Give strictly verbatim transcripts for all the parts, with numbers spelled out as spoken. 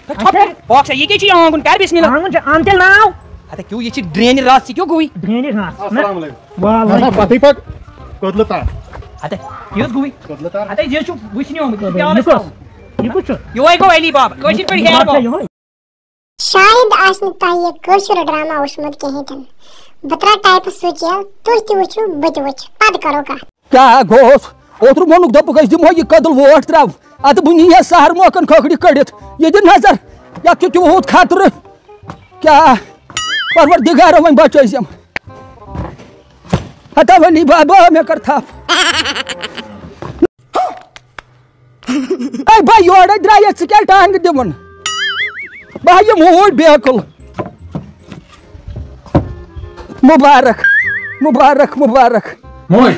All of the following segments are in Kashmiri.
ہے، ژھۄپہٕ کر۔ بۄکسا، یہِ کیٛاہ چھُ یہِ آنٛگُن؟ کر بسم اللہ۔ آنٛگُن چھُ، اَن تیٚلہِ ناو۔ ہتا کیٛاہ یہِ چھِ ڈرٛینہِ رَژھ، یہِ کیٛاہ گوٚوُے؟ ڈرٛینہِ رَژھ۔ نہ۔ السلام علیکم۔ وعلیکم۔ نہ، پَتہٕ پَتہٕ۔ کوٚت لوٚت تام؟ ہتا، یہِ اوس گوٚوُے۔ کوٚت لوٚت تام؟ ہتا، یہِ چھُ وٕچھنہِ آمُت، یہِ چھُ یہِ پیالَس کُس؟ ترٛاوُن۔ یہِ کُس چھُ؟ یِہوٚے گوٚو علی بابا، کٲشِر پٲٹھۍ ہیر بابا۔ یِہوٚے۔ شاید آسہِ نہٕ تۄہہِ یہِ کٲشُر ڈرامہ وٕچھمُت کِہیٖنۍ تہِ نہٕ۔ بہٕ ترٛاوٕ ٹایپَس سُچ یَلہٕ، تُہۍ تہِ وٕچھِو، بہٕ تہِ وٕچھِ، پَتہٕ کَرو کَتھ۔ کیٛاہ گوٚوس؟ اوترٕ ووٚنُکھ، دوٚپُکھ، أسۍ دِمہو یہِ کٔدٕل ووٹ ترٛاو۔ اَدٕ بہٕ نِیَس سَہر موقعن کھکھرِ کٔڑِتھ۔ یہِ دِ نظر، یَتھ چھُ تیوٗت خطرٕ۔ کیٛاہ پروردگارا، وۄنۍ بچٲیزٮ۪م۔ ہتا ولی بابا، مےٚ کٔر تھپھ۔ اے بھائی، یورے درٛایے، ژٕ کیٛازِ ٹانٛگہٕ دِوان؟ بہٕ ہا یِمہٕ اوٗرۍ بیکُل۔ مُبارک، مُبارک، مُبارک۔ موج،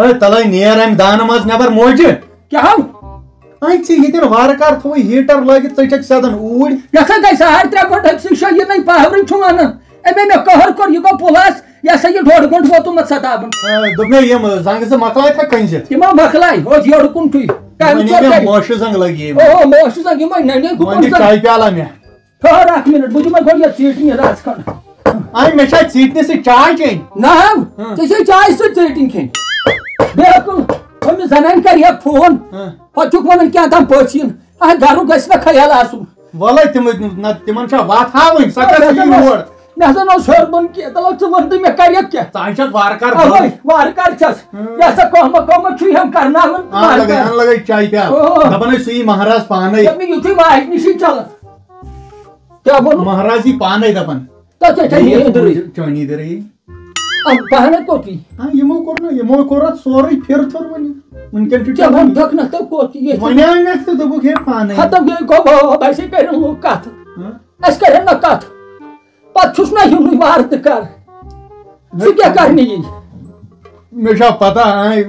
ہے، تَلے نیر اَمہِ دانہٕ منٛز نٮ۪بر، موجہِ۔ کیٛاہ ہو؟ اَتہِ چھِ ییٚتٮ۪ن وارٕ کارٕ تھوٚوُے ہیٖٹر لٲگِتھ، ژٕ چھَکھ سیٚدان اوٗرۍ۔ یَتھ ہا گٔے ساڑ ترٛےٚ گٲنٛٹہٕ، أکسٕے شاے یہِ نَے پاورٕے چھُ وَنان۔ أمۍ مےٚ قہر کوٚر، یہِ گوٚو پُلس، یہِ ہسا یہِ ڈۄڈ گٲنٛٹہٕ ووتُم اَتھ ستاوان۔ آ، دوٚپمَے یِم زنٛگہٕ زٕ مۄکلایَکھ کٔنزِتھ۔ یِمو مۄکلایہِ، اوس یورٕ کُن ٹُے۔ ٹایمہٕ وۄنۍ ژور نیٖمَے کَرِ۔ مٲشہِ زنٛگہٕ لَگہِ یِمَن۔ اوہو، مٲشہِ زنٛگہٕ یِمَے نَنہِ گُپن وۄنۍ دِ زنٛگہٕ۔ چایہِ پیالہ مےٚ۔ ٹھٔہر اَکھ مِنٹ، بہٕ دِمَے گۄڈٕ یَتھ ژیٖٹِنۍ یہِ رَژھ کھنٛڈ۔ اَے، مےٚ چھا ژیٖٹنہِ سۭتۍ چاے چیٚنۍ؟ نہ حظ، ہاں۔ ژےٚ چھے چایہِ سۭتۍ ژیٖٹِنۍ کھیٚنۍ۔ بِلکُل، ہُمِس زَنانہِ کَرِ ہا فون، ہاں۔ پَتہٕ چھُکھ وَنان کینٛہہ تام پٔژھ یِن۔ اَتھ گَرُک گژھِ نہ خیال آسُن۔ وَلَے تِم، نہ، تِمَن چھا وَتھ ہاوٕنۍ، سۄ کَتھ مےٚ چھِ ہسا یور؟ اوس، مےٚ ہسا نہ اوس ہیوٚر بوٚن کینٛہہ، دَپان ژٕ وَن تہٕ مےٚ کَریکھ کیٛاہ؟ ژٕ ہَے چھَکھ وارٕ کارٕ اَوَے، بٔڑ۔ وارٕ کارٕ چھَس۔ ہاں۔ یہِ ہسا کٲمہ کٲمہ چھُے ہم کَرناوان اَن وارٕ لَگَے، کارٕ۔ اَن لَگَے چایہِ پیالہٕ۔ اوہ۔ دَپان ٲسۍ سُہ یی مہراز پانَے۔ دوٚپمَے یُتھُے واجہِ نِشی چَلان۔ کیٛاہ ووٚنُم؟ مہراز یی پانَے دَپان۔ تَتھ چھےٚ مےٚ یِیہِ ژھٕنُن دٕرٕے۔ چٲنی دٕرٕے۔ اَتھ بہانہٕ کوٚت یی؟ آ، یِمو کوٚر نہ، یِمو کوٚر اَتھ سورُے پھِر تھوٚر وۄنۍ۔ وٕنکٮ۪ن چھُ ژےٚ چلان۔ ووٚنتھَکھ نہ تہٕ کوٚت یی ییٚتہِ؟ وۄنۍ آے مےٚ تہٕ دوٚپُکھ ہے پانَے۔ ہَتہٕ گٔے گوٚو بہٕ، اَسے کَرن لُکھ کَتھ۔ ہہ؟ اَسہِ کَرن نہ کَتھ۔ پَتہٕ چھُس نہ ہیوٚنُے وارٕ تہٕ کَر۔ سُہ کیٛاہ کَرنہِ یی؟ مےٚ چھا پَتہ، آے،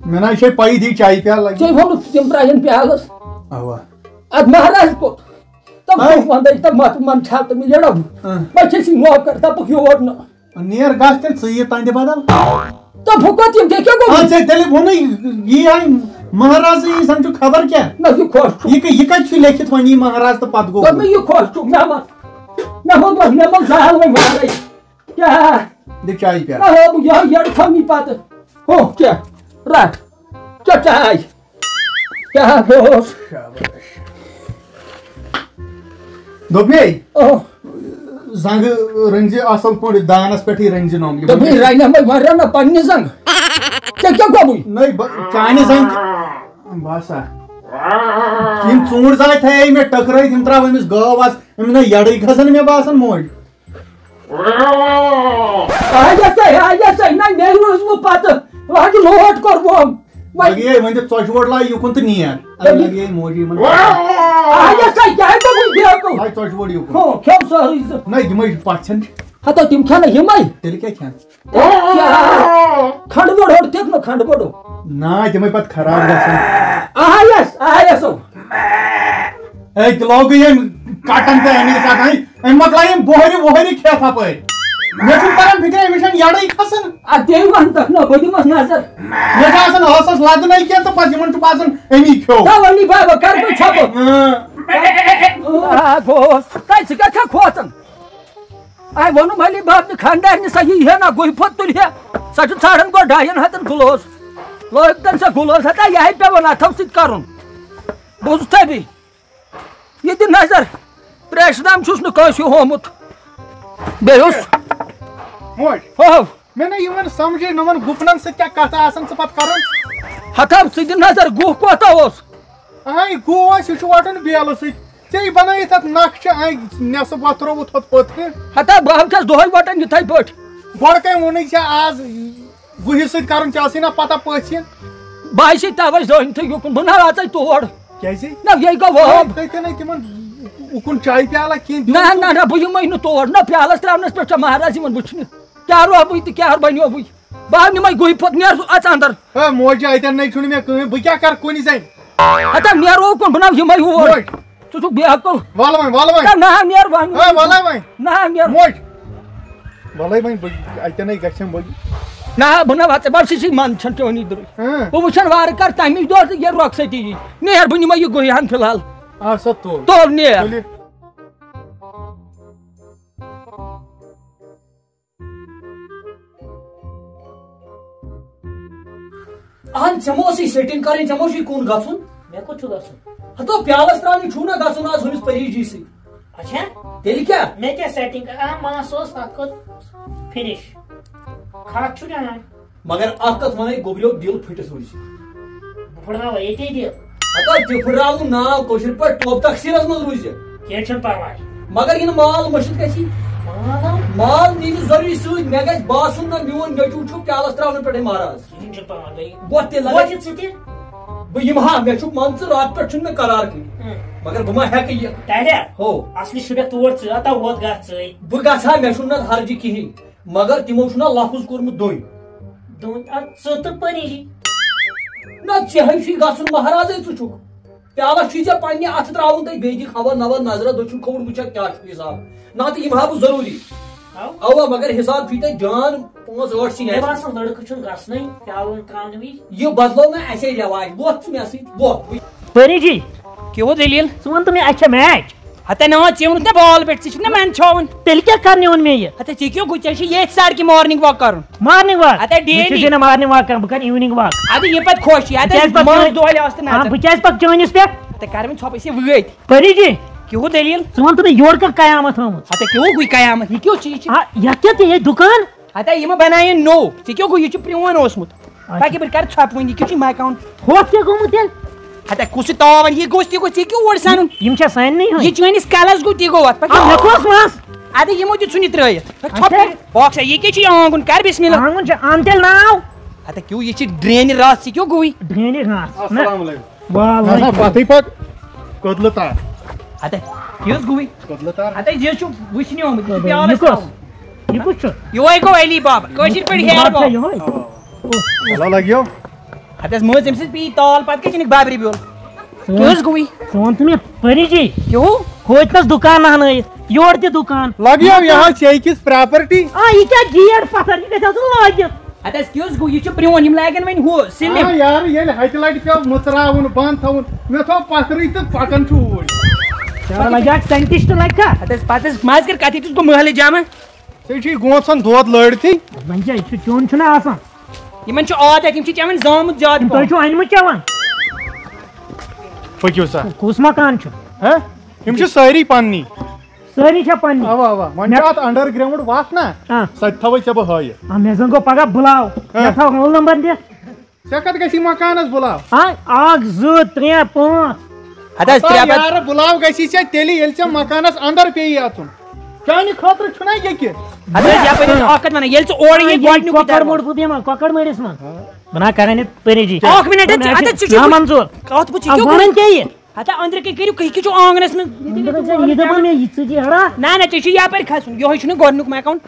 مےٚ نہ چھے پَیی دی چایہِ پیالہٕ لَگہِ۔ ژےٚ ووٚنُتھ تِم ترٛایَن پیالَس۔ اَوا۔ اَدٕ مہراز کوٚت؟ تَم آے۔ چھُکھ وَنان، تَم مَتھ منٛد چھا تِم یَڑَو۔ اۭں۔ بہٕ چھَس یہِ نوکَر، دَپُکھ یور نہٕ۔ نیر گژھ تیٚلہِ ژٕ یہِ تَنٛدِ بدل۔ تہٕ بہٕ کوٚت یِم، ژےٚ کیٛاہ گوٚو؟ آ، ژےٚ تیٚلہِ ووٚنُے، یی آے مہرازٕے، یی زَن چھُ خبر کیٛاہ۔ نہ، یہِ خۄش چھُ۔ یہِ کَ-، یہِ کَتہِ چھُ لیکھِتھ وۄنۍ یی مہراز تہٕ پَتہٕ گوٚو؟ دوٚپمَے یہِ خۄش چھُ، مےٚ ما، مےٚ ما دوٚپ، مےٚ ما زال وۄنۍ وارَے۔ کیٛاہ؟ دِ چایہِ پٮ۪ٹھ۔ نہ، ہو، بہٕ یہِ یَڑٕ تھاو نہٕ پَتہٕ۔ ہو، کیٛاہ؟ رَٹھ۔ چا چاے۔ کیٛاہ گوٚو؟ شاباش۔ دوٚپمَے، او۔ زنٛگہٕ رٔنۍ زِ اَصٕل پٲٹھۍ، دانَس پٮ۪ٹھٕے رٔنۍ زِ نۄم۔ دوٚپمَے، رَنہِ ہا وۄنۍ واریاہ نہ پنٛنہِ زنٛگہٕ۔ ژےٚ کیٛاہ گوٚوُے؟ نَے، بہٕ، چانہِ زنٛگہٕ۔ بَس ہا۔ یِم ژوٗنٛٹھۍ زاے تھایے مےٚ ٹٔکرٲیِتھ، یِم ترٛاو أمِس گٲو آز، أمِس نہ یَڑٕے کھَسان مےٚ باسان موج۔ آ، یَسَے، آ، یَسَے، نہ، مےٚ روٗز نہٕ پَتہٕ۔ وۄنۍ لوٹ کوٚر وۄنۍ۔ وۄنۍ لگے وۄنۍ دِ ژۄچہِ ووٹ لاے یُکُن تہٕ نیر۔ اَدٕ لگے موجی یِمَن۔ آ، یَسَے، کیٛاہ گوٚو وۄنۍ بیٚیہِ گوٚو؟ لاے ژۄچہِ ووٹ یُکُن۔ ہُہ، کھیوٚو سٲرٕے زٕ۔ نہ، یِمَے پَژھٮ۪ن۔ ہَتو تِم کھٮ۪نہ یِمَے۔ تیٚلہِ کیٛاہ کھٮ۪ن؟ کیٛاہ؟ کھنٛڈٕ بوٚڑ ہوٚٹ تہِ نہٕ کھنٛڈٕ بوٚڑ۔ نہ، تِمَے پَتہٕ خراب گژھان۔ آ، یَس، آ، یَسو۔ ہے، تہِ لوگُے ییٚمۍ کَٹَن تہِ اَمی ساتہٕ، ہے۔ أمۍ مۄکلایہِ یِم بۄہرِ وۄہرِ کھٮ۪تھ اَپٲرۍ۔ مےٚ چھُنہٕ تران فِکرِ، أمِس چھَنہٕ یَڑٕے کھَسان۔ اَدٕ تیٚلہِ وَن تَتھ نہ، بہٕ دِمَس نظر۔ مےٚ چھِ آسان ٲسَس لَدُن اَکہِ کینٛہہ تہٕ پَتہٕ یِمَن چھُ باسان أمی کھیوٚو۔ تَوَے نی بابا، کَر بہٕ ژھۄپہٕ۔ اۭں۔ آ، گوس۔ تَے ژٕ کَتہِ چھَکھ کھوژان؟ آے ووٚنُم علی بابنہِ خانٛدارنہِ، سۄ یی ہے نہ گُہہِ پھوٚت تُلہِ ہے۔ سۄ چھِ ژھانٛڈان گۄڈٕ ڈایَن ہَتَن گُلوز۔ لٲگۍ تَن سۄ گُلوز ہَتا، یہِ ہے پٮ۪وان اَتھو سۭتۍ کَرُن۔ بوٗزُتھ تۄہہِ بیٚیہِ؟ یہِ تہِ نظر، تریشہِ دام چھُس نہٕ کٲنٛسہِ ہومُت۔ بیٚیہِ اوس موج، ہو۔ مےٚ نہ یِوان سمجھے نہٕ یِمن گُپنن سۭتۍ کیٛاہ کتھ آسان ژٕ پتہٕ کران۔ ہتا ژٕ تہِ نظر، گُہہ کوتاہ اوس؟ اہے گُہہ اوس، یہِ چھُ وٹُن بیلہٕ سۭتۍ۔ ژےٚ بنٲیِتھ اتھ نقشہٕ، اہے نٮ۪صٕب وۄتھرووُتھ ہُتھ پٔتھرِ۔ ہتا بہٕ چھَس دۄہے وٹان یِتھے پٲٹھۍ۔ گۄڈٕ کَمہِ ووٚنُے ژےٚ آز؟ گُہِس سۭتۍ کرُن، ژےٚ ٲسٕے نہ پتہ پٔژھۍ یِن۔ بہٕ آسے توے زٲنتھٕے یُکُن، بہٕ نہ اژے تور۔ کیازِ؟ نہ، یے گوٚو واب۔ تُہۍ تہِ نَے تِمن اُکُن چایہِ پیالہ کینٛہہ دیُن۔ نہ، نہ، نہ، بہٕ یِمے نہٕ تور۔ نہ، پیالس تراونس پٮ۪ٹھ چھا مہراز یِوان وٕچھنہِ؟ کیٛاہ روہہ بہٕ تہِ، کیٛاہ بنیو بٕے؟ بہٕ ہا نِمے گُہہِ پھوٚت، نیر ژٕ اژ اندر۔ ہے موجہِ، اتٮ۪ن نَے چھُنہٕ مےٚ کٕہٕنۍ، بہٕ کیٛاہ کرٕ کُنہِ زنہِ؟ ہتا نیرو کُن، بہٕ نہ یِمے ہور۔ موج۔ ژٕ چھُکھ بے عقل۔ وَلہٕ وۄنۍ، وَلہٕ وۄنۍ۔ ہے، نہ، نیر وۄنۍ۔ ہے، وَلہٕ وۄنۍ۔ نہ، نیر۔ موج۔ وَلَے وۄنۍ بہٕ، اَتٮ۪نَے گژھن بہٕ۔ نہ، بہٕ نہ وَژٕ، بَب، سُہ چھِ منٛد چھَن چٲنی درٕے۔ ہاں۔ بہٕ وٕچھَن وارٕ کَر تَمی دۄہ تہٕ یہِ رۄخصتی یی۔ نیر، بہٕ نِمَے یہِ گُہہِ ہَن فِلحال۔ آ، سا تُل۔ تُل نیر۔ تُلِو۔ اہن، ژےٚ ما اوسُے setting کرٕنۍ، ژےٚ ما اوسُے کُن گژھُن؟ مےٚ کوٚت چھُ گژھُن؟ ہتو پیالس تراونہِ چھُو نہ گژھُن آز ہُمِس پریش جی سۭتۍ۔ اچھا؟ تیٚلہِ کیٛاہ؟ مےٚ کیٛاہ setting؟ آ، مَس اوس تَتھ کھۄتہٕ finish۔ کھاتہٕ چھُ ڈان۔ مگر اکھ کتھ ونے، گوٚبریو دِل پھٔٹِتھ روزِ۔ بہٕ پھٕٹراوے ییٚتے دِل۔ ہتا تہِ پھٕٹراوُن ناو کٲشِر پٲٹھۍ ٹوپ تقصیٖرس منٛز روزِ۔ کینٛہہ چھُنہٕ پرواے۔ مگر یِنہٕ مال مٔشِتھ گژھِ۔ مال؟ مال نیٖرِو ضروٗری سۭتۍ، مےٚ گژھِ باسُن نہ میون نیٚچوٗ چھُ پیالس تراونہٕ پٮ۪ٹھے مہراز۔ کِہیٖنۍ چھُنہٕ پرواے۔ وۄتھ تیٚلہِ لگے۔ وۄتھ ژٕ تہِ۔ بہٕ یِمہٕ ہا، مےٚ چھُ مان ژٕ راتہٕ پٮ۪ٹھ چھُنہٕ مےٚ قرار کُنہِ۔ ہم۔ مگر بہٕ ما ہٮ۪کہٕ یہِ۔ ٹاٹیا۔ ہو۔ اصلی چھُ مےٚ تور ژٕ، ہتا ووت گژھ ژٕے۔ بہٕ گژھٕ ہا، مےٚ چھُنہٕ نتہٕ ہرجہِ کِہیٖنۍ۔ مگر تِمو چھُنہ لفظ کوٚرمُت دوٚنۍ۔ دوٚنۍ، اَدٕ ژٕ تہٕ پٔری۔ نہ، ژےٚ ہے چھُے گژھُن مہرازے، ژٕ چھُکھ۔ پیالس چھُے ژےٚ پننہِ اتھٕ تراوُن تہٕ بیٚیہِ دِکھ ہوا نوا نظرہ دٔچھُن کھووُر وٕچھکھ کیٛاہ چھُ حساب۔ نتہٕ یِمہٕ ہا بہٕ ضروٗری۔ ہاو؟ اوا، مگر حساب چھُے تۄہہِ جان پانٛژھ ٲٹھ سِنۍ مےٚ آسہِ۔ باسان لڑکہٕ چھُنہٕ گژھنٕے پیالن تراونہٕ وِزِ۔ یہِ بدلو نہ اَسے رٮ۪واج، وۄتھ ژٕ مےٚ سۭتۍ، وۄتھ۔ پٔری جی، کیٛاہ ہو دٔلیٖل؟ ژٕ وَن تہٕ مےٚ، اَسہِ چھا match؟ ہتا نہ، ژےٚ ووٚنُتھ مےٚ ball پٮ۪ٹھ، ژٕ چھُکھ نہ مےٚ اَنٛدٕ چھاوُن۔ تیٚلہِ کیٛاہ کرنہِ اوٚن مےٚ یہِ؟ ہتا ژےٚ کیٛاہ گوٚو؟ ژےٚ چھُے ییٚتھۍ سڑکہِ morning walk کرُن۔ Morning walk؟ ہتا daily۔ بہٕ چھُس نہٕ morning walk کران، بہٕ کرٕ evening walk۔ اَدٕ یہِ پتہٕ خۄش، یہِ بہٕ ہتا کیٛازِ پَکہٕ مٲنٛز چٲنِس؟ دۄہلہِ آس تہٕ آ، نژان۔ بہٕ کیٛازِ پَکہٕ چٲنِس پٮ۪ٹھ؟ ہتا کر وۄنۍ ژھۄپہٕ أسۍ یہِ وٲتۍ۔ پٔری جی، کیٛاہ گوٚو دٔلیٖل؟ ژٕ وَن تہٕ مےٚ یورٕ کَتھ قیامت آمٕژ؟ ہتا کیٛاہ گوٚو گُے قیامت؟ یہِ کیٛاہ چیٖز چھُ؟ آ، یَتھ کیٛاہ ژےٚ ییٚتہِ دُکان؟ ہتا یِمو بناوے نوٚو، ژےٚ کیٛاہ گوٚو؟ یہِ چھُ پرٛون اوسمُت۔ اچھا۔ پکہِ بہٕ کرٕ ژھۄپہٕ وۄنۍ، یہِ کیٛاہ چھُے مکان؟ ہوٚتھ کیٛاہ گوٚمُت تیٚلہِ؟ ہتا کُس یہِ تاو وَنہِ؟ یہِ گوٚژھ تہِ گوٚژھ، یہِ کیٛاہ اوڑ سَنُن؟ یِم چھا سانہِ نٕے ہٕنٛدۍ؟ یہِ چٲنِس کَلَس گوٚو تہِ گوٚو اَتھ، پَتہٕ آ، مےٚ کُس مَس؟ اَدٕ یِمو دیُت ژھُن یہِ ترٛٲیِتھ۔ پَتہٕ ژھۄپہٕ اچھا۔ کٔرِتھ۔ بۄکسا، یہِ کیٛاہ چھُ یہِ آنٛگُن؟ کَر بِسمِ اللہ۔ آنٛگُن چھُ، اَن تیٚلہِ ناو۔ ہتا کیٛاہ یہِ چھِ ڈرٛینہِ رَژھ، یہِ کیٛاہ گوٚوٕے؟ ڈرٛینہِ رَژھ۔ نہ۔ السلام علیکم۔ وعلیکم۔ نہ، نہ، پَتھٕے پَک۔ کٔدلہٕ تار۔ ہتا، یہِ حظ گوٚوٕے۔ کٔدلہٕ تار۔ ہتا، یہِ چھُ وٕچھنہِ آمُت، یہِ چھُ یہِ پیالَس کُس؟ ترٛاوُن۔ یہِ کُس چھُ؟ یِہوٚے گوٚو علی بابا، کٲشِر پٲٹھۍ علی ہیر بابا بابا۔ چھا یِہوٚے؟ اَوا، اَوا۔ چلو لگیو۔ ہتس مٲژ أمۍ سٕنٛز پیٖتۍ تال، پتہٕ کیٛاہ چھِنہٕ بابرِ بیول؟ ژٕ کیٛاہ حظ گوٚوٕے؟ ژٕ وَن تہٕ مےٚ پٔری جی۔ کیٛاہ ہو؟ ہوتہِ نس دُکان نہنٲیِتھ، یورٕ تہِ دُکان۔ لگیو یہِ حظ چھِ أکِس property۔ آ، یہِ کیٛاہ گیٹ پتھر، یہِ گژھِ آسُن لٲگِتھ۔ ہتس کیٛاہ حظ گوٚو؟ یہِ چھُ پرٛون، یِم لاگن وۄنۍ ہُہ سِلِم۔ آ یارٕ، ییٚلہِ ہتہِ لٹہِ پیوٚو مُژراوُن، بنٛد تھاوُن، مےٚ تھوٚو پتھرٕے تہٕ پکان چھُ اوٗرۍ۔ چلو، لگہِ اکھ سینٹسٹ لگہِ کھا؟ ہتس پتہٕ حظ مَزٕ کر کتھ، ییٚتہِ اوس بہٕ محلہٕ جمع۔ ژےٚ چھُے گونٛژھن دۄد لٲرتھٕے۔ وۄنۍ کیٛاہ، یہِ چھُ چیوٚن چھُنہ آسان۔ یِمن چھُ عادت، یِم چھِ چٮ۪وان زامُت زیادٕ یِم تۄہہِ پَہَم۔ چھُو أنمٕتۍ چٮ۪وان؟ پٔکِو سا۔ کُس مکان چھُ؟ ہہ؟ یِم چھِ سٲری پننی۔ سٲری چھا پننی؟ اوا، اوا۔ وۄنۍ مےٚ چھُ اتھ underground وَتھ نا۔ آ۔ سۄ تہِ تھاوَے ژےٚ بہٕ ہٲیِتھ۔ آ، مےٚ زن گوٚو پگاہ بُلاو۔ آ۔ مےٚ تھاو roll number دِتھ۔ ژےٚ کتھ گژھی مکانس بُلاو؟ آ، اکھ، زٕ، ترٛےٚ، پانٛژھ۔ ہتہٕ حظ، ہتا ترٛےٚ بجے۔ یارٕ، بُلاو گژھی ژےٚ تیٚلہِ، ییٚلہِ ژےٚ مکانس اندر پیٚیی اژُن۔ چانہِ خٲطرٕ چھُنہ یہِ کہِ؟ ہتہٕ حظ، یپٲرۍ حظ اکھ کتھ ونان، ییٚلہِ ژٕ اورٕ آ، یِکھ یہِ گۄڈٕنیُکُے کۄکر ترٛاوان۔ مٔڑ پھُٹ یِوان، کۄکر مٔڑِس منٛز۔ بہٕ نا کران یہِ پٔری جی۔ اکھ منٹ حظ، نہ، ہتہٕ حظ، ژٕ چھُکھ نہ منظوٗر۔ اتھ وٕچھ، یہِ آ، کیٛاہ وَنان گوٚو؟ کیٛاہ یہِ؟ ہتہٕ أنٛدرٕ کَنہِ کٔرِو، یہِ کیٛاہ چھُ آنٛگنَس منٛز؟ یہِ دَپان ژےٚ، یہِ دَپان مےٚ، یہِ ژٕ دِ ہڑا۔ نہ، نہ، ژےٚ چھُے یپٲرۍ کھسُن، یِہوٚے چھُنہٕ گۄڈٕنیُک مکان۔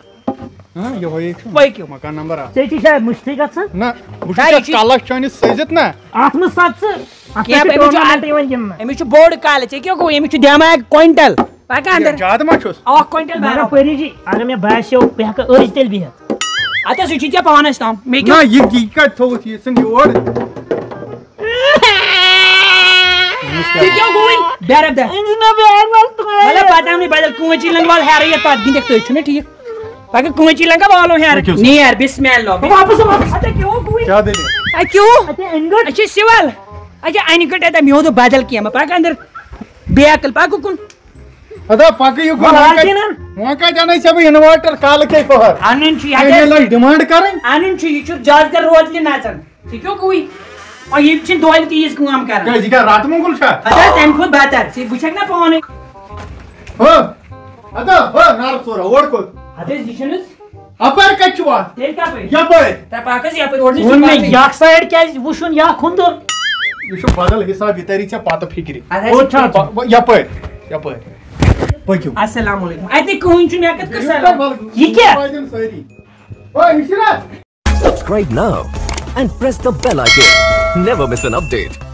ہاں، یِہوٚے چھُ۔ پٔکِو۔ مکان نمبر اکھ۔ ژےٚ چھُے شاید مٔشتھٕے گژھان۔ نہ، بہٕ چھُس نہ، یہِ ژےٚ چھُ کلس چٲنِس سٔزِتھ نہ۔ اَتھ منٛز سَتھ ژٕ، اَتھ کینٛہہ پٮ۪ٹھ چھُ پٮ۪ٹھ ٹورنامٮ۪نٛٹ اَتھ، یِوان گِنٛدنہٕ۔ أمِس چھُ بوٚڑ کلہٕ، ژےٚ کیٛاہ گوٚو؟ أمِس چھُ دٮ۪ماغ کوینٹل۔ پکان اندر۔ زیادٕ ما چھُس؟ اکھ کوینٹل مگر برابر۔ پٔری جی، اگر مےٚ باسیو، بہٕ ہٮ۪کہٕ أرۍ تیٚلہِ بِہِتھ۔ اَدٕ حظ، یہِ چھُے ژےٚ پانس تام۔ مےٚ کیٛاہ؟ نہ، یہِ، یہِ کتہِ تھوٚوُتھ یہِ ژھٕن یور؟ ژےٚ کیٛاہ گوٚوُے؟ بیرب دہ۔ أمِس نہ بیرب دہ۔ مطلب، پتہٕ آو نہٕ بدل کٲنٛچی لنٛگ وال ہیرٕ یتھ پتہٕ گِنٛدِتھ تُہۍ، چھُنہ ٹھیٖک؟ پگاہ کٲنٛچی لنٛگا والو ہیرٕ۔ پٔکِو سا۔ نیر، بسم اللہ۔ واپس، واپس۔ اَدٕ کیٛاہ گوٚوُے؟ کیٛاہ دٔلیٖل؟ اَدٕ کیٛاہ اَنہِ گٔٹۍ؟ اَسہِ چھِ سِول۔ اَسہِ چھِ اَنہِ گٔٹۍ، اَتہِ مےٚ اوس بدل کینٛہہ، مہ پکھ اندر۔ بیکل پکھ اُکُن۔ ادا پکہٕ یہِ وۄنۍ گوٚو، وۄنۍ کتہِ، لالچینن۔ وۄنۍ کتہِ انے ژےٚ بہٕ inverter کالہٕ کے پہر؟ انُن چھُ، یہِ اَمے ہتہِ لٔج demand کرٕنۍ۔ انُن چھُ، یہِ چھُ زیادٕ تر روتلہِ نژان۔ ژےٚ کیٛاہ گوٚوُے؟ آ، یِم چھِنہٕ دۄہلہِ تہِ یِژھ کٲم کران۔ کیٛازِ یہِ کیٛاہ راتہٕ مۄنگُل چھا؟ ہتا تَمہِ کھۄتہٕ بدتر، ژٕ وٕچھکھ نا پانے۔ ہو، ادا، ہو، نارٕ ژورا، اورٕ کوٚت؟ ہتہٕ حظ، یہِ چھُنہٕ حظ۔ اپٲرۍ کتہِ چھُ وتھ؟ تیٚلہِ کپٲرۍ؟ یپٲرۍ۔ تہ پکھ حظ یپٲرۍ، اورٕ چھُ ووٚن مےٚ پتہٕ۔ یکھ side کیٛازِ وُشُن یا کھُنٛدُر؟ یہِ چھُ بدل حساب، یہِ تری ژےٚ پتہٕ فکرِ۔ اَدٕ حظ، اورٕ یہِ چھُ چھا؟ ب-، ب-، یپٲرۍ، یپٲرۍ۔ پٔکِو۔ السلام علیکم۔ اَتہِ نہٕ کٕہٕنۍ چھُنہٕ، مےٚ کتہِ کٔر سلام؟ یہِ کیٛاہ؟ Subscribe now and press the bell icon. Never miss an update.